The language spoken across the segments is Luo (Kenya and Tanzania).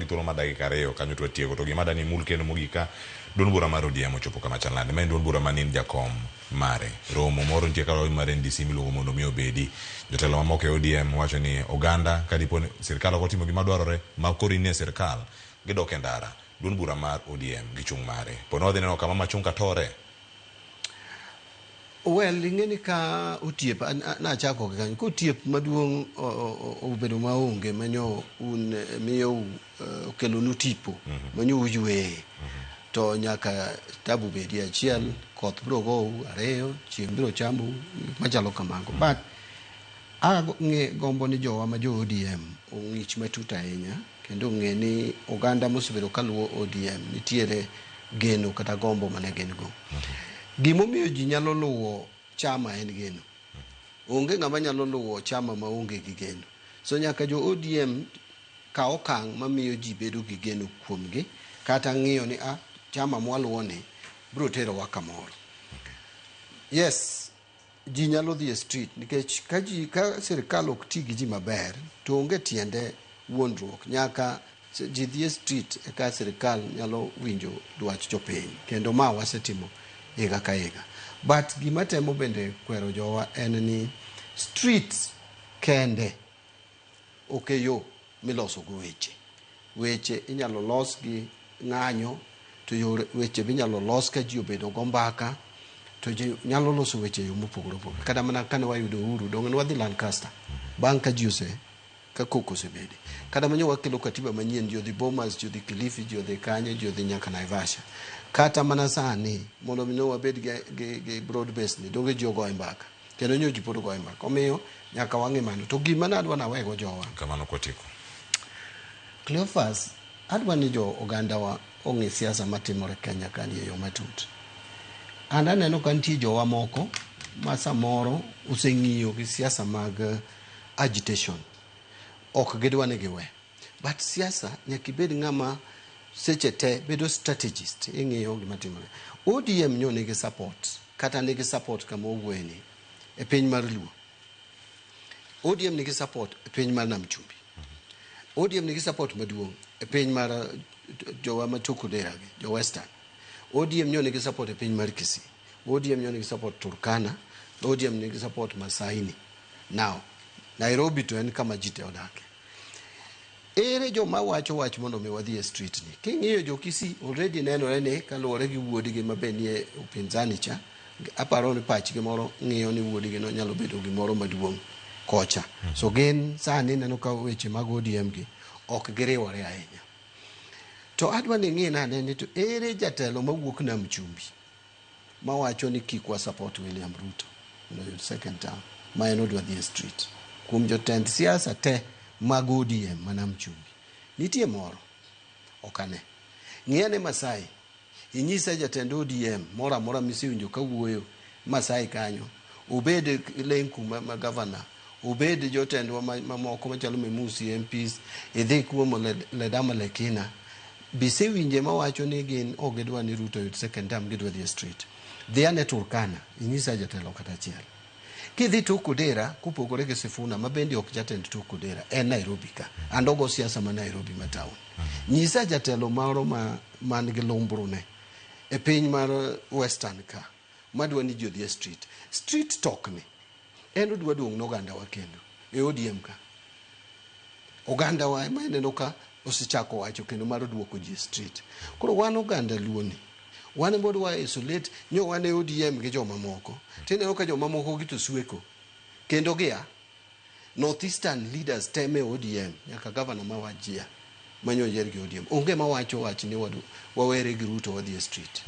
thuolo mar dakika 2 kanyo to watieko. To gima dani mul kendo mogik ka duond bura mar ODM ochopo kama chal nade? Ma en duond bura ma in jakom mare. Romo moro nitie ka mar NDC miluongo mondo mi obedi. Jotelo mamoko e ODM wacho ni oganda ka dipo ni sirkal ok otimo gima dwarore ma koro in e sirkal gidok e ndara. Duond bura mar ODM gi chung' mare. Po ni wadhi neno kama machunga tore. Well, ing'e ni ka otiep, nachako gi kanyo, ka otiep maduong' obedo maonge manyo un miyou okelonu tipo manyo uyueye, to nyaka tabu bedie. Achiel, koth biro gou; ariyo, chieng' biro chamou, machalo kamago. But ang'e gombo ni jowa ma jo ODM ong'ich matut ahinya kendo ong'e ni oganda mosebedo kaluwo ODM nitiere geno kata gombo mane gin go. Gimomiyo ji nyalo luwo chama en geno. Onge ng'ama nyalo luwo chama maonge gi geno. So nyaka jo ODM kaw okang' mamiyo ji bedo gi geno kuomgi kata ng'iyo ni a chama mwaluwo ni biro terowa kamoro. Yes, ji nyalo dhi e street nikech ka ji ka sirikal ok ti gi ji maber to onge tiende wuondruok. Nyaka ji dhi e street eka sirikal nyalo winjo dwach jopiny, kendo ma wasetimo higa ka higa. But gima temo bende kwero jowa en ni street kende ok e yo miloso go weche. Weche inyalo los gi ng'anyo, to yore weche be inyalo los ka ji obedo go mbaka, to ji nyalo loso weche e yo mopogore opogore. Kata mana kane wayudo uhuru, donge ne wadhi Lancaster bang' ka ji ose ka koko osebede. Kata manyo wakelo katiba manyien, ji odhi Bomas, ji odhi Kilifi, ji odhi kanye, ji odhi nyaka Naivasha. Kata mana sani, mondo mi ne wabed gi broad base ni, donge ji ogoye mbaka. Kendo nyo ji pod goye mbaka. Omiyo, nyaka wang'i mano. To gima nadwa nawego jowa. Kamano kwatieko. Cleophas, adwa ni jo ogandawa ong'e siasa matimore Kenya kani e yo matut. An aneno ka nitie jowa moko ma samoro oseng'iyo gi siasa mag agitation. Ok gidwa ni giwe. But siasa nyaka ibed ng'ama seche te bedo strategist, ing'iyo gima timore. ODM nyo nigi support, kata nigi support kama owuoye ni e piny mar Luo. ODM nigi support e piny mar Nam Chumbi. ODM nigi support maduong' e piny mar jowa ma Tukudera gi, jo Western. ODM nyo nigi support e piny mar Kisii. ODM nyo nigi support Turkana. ODM nigi support Masaini. Now, Nairobi to en kama ji te odake. Ere joma wacho wach mondo mi wadhi e street ni? King'iyo jo Kisii already nenore ni kaluwore gi wuodgi ma be nie upinzani cha, aparo ni pachgi moro ng'iyo ni wuodgi no nyalo bedo gimoro maduong' kocha. So gin sani neno ka weche mag ODM gi ok giriwore ahinya. To adwa ni ing'i nade ni to ere jatelo mawuok Nam Chumbi mawacho ni kik wa support William Ruto mondo oyud second term ma en odwa dhi e street. Kuom jotend siasa te mag ODM ma Nam Chumbi, nitie moro? Ok ane. Ng'i ane Masai, inyisa jatend ODM moro amora misewinjo ka wuoyo Masai kanyo, obed Lenku ma governor, obed jotendwa mamoko machalo Memusi MPs, idhi kuom Ledama Lekina, bisewinje mawacho ni gin ok gidwa ni Ruto oyud second term, gidwa dhi e street. Dhi ane Turkana, inyisa jatelo kata achiel. Kidhi Tok Odera, kopogore gi Sifuna, ma bende ok jatend Tok Odera, en Nairobi ka. And ogo siasa ma Nairobi ma town. Nyisa jatelo moro ma man gi lumbrune e piny mar Western ka, madwa ni ji odhi e street. Street talk ni, en odwa duong' nogandawa kendo e ODM ka. Ogandawa ema ineno ka osechako wacho kendo mar duoko ji e street. Koro wan oganda Luo ni, wan ema wadwa isolate nyo wan e ODM gi jomamoko. Tineno ka jomamoko gi to sweko. Kendo gia North Eastern leaders te me ODM, nyaka governor ma Wajir manyo oyier gi ODM. Onge mawacho wach ni wawere gi Ruto wadhi e street.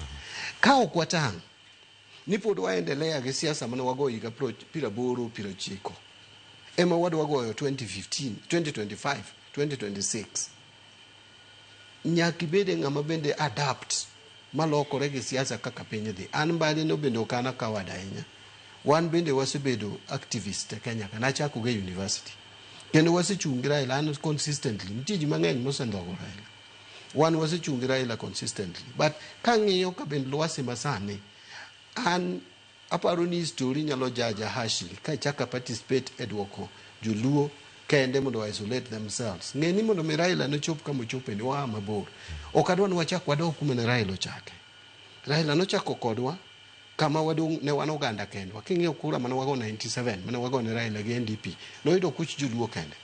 Ka ok watang', ni pod waendelea gi siasa mane wago higa 80 90 ema wadwa goyo 2015, 2025, 2026. Nyaka ibede ng'ama bende adapt malokore gi siasa kaka piny dhi. An mbadi no bende ok an a coward ahinya. Wan bende wasebedo activist e Kenya ka. Nachako go e university. Kendo wasechung' gi Raila an consistently. Nitie ji mang'eny mosendhogo Raila. Wan wasechung' gi Raila consistently. But kang'iyo ka bende Lwasi masani, an aparo ni history nyalo jaja harshly ka ichako participate e duoko joluo kende mondo isolate themselves. Ng'e ni mondo mi Raila nochop kama ochope ni waa mabor. Ok adwa ni wachak wadog kuma ne Raila ochake. Raila nochako kodwa kama wadong' ne wan oganda kendwa. King'iyo kura mane wago 97 mane wago ne Raila gi NDP, noyudo kuch joluo kende.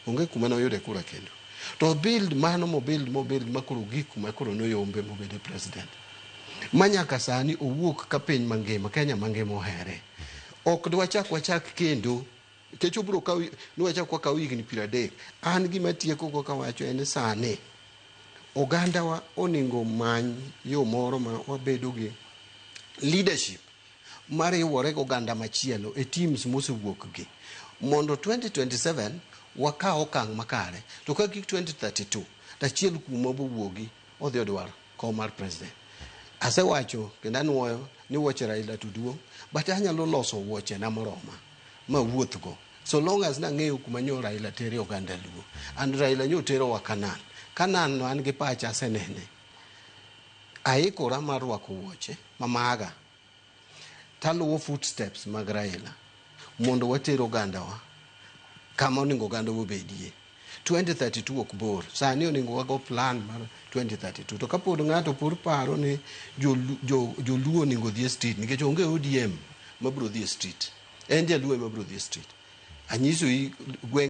Onge kuma noyude kura kendo. To build mano mobuild mobuild makoro gik kuma koro noyombe mobede president. Ma nyaka sani owuok ka piny mangima, Kenya mangima ohere. Ok dwachak wachak kendo nikech obiro kawo ni wachak wakaw higni 30. An gima tieko go kawacho en ni sani ogandawa onego many yo moro ma wabedo gi leadership mariwore gi oganda machielo e teams mosewuok gi mondo 2027 wakaw okang' makare to ka gik 2032 to achiel kuomwa bowuogi odhi odwar kom mar president. Asewacho kendo anuoyo ni wuoche Raila to duong' but anyalo loso wuoche na moroma mawuothgo so long as nang'eyo kuma nyo Raila tere oganda Luo and Raila nyo terowa Canaan. Canaan no an gi pacha asenene. Aikora mar rwako wuoche mamaga taluwo footsteps mag Raila mondo water ogandawa kama onego oganda obedie. 2032 ok bor. Sani onego wago plan mar 2032. To kapod ng'ato pod paro ni joluo onego odhi e street nikech onge ODM mabiro dhi e street. En jaluo ema biro dhi e street. Anyisoi gweng'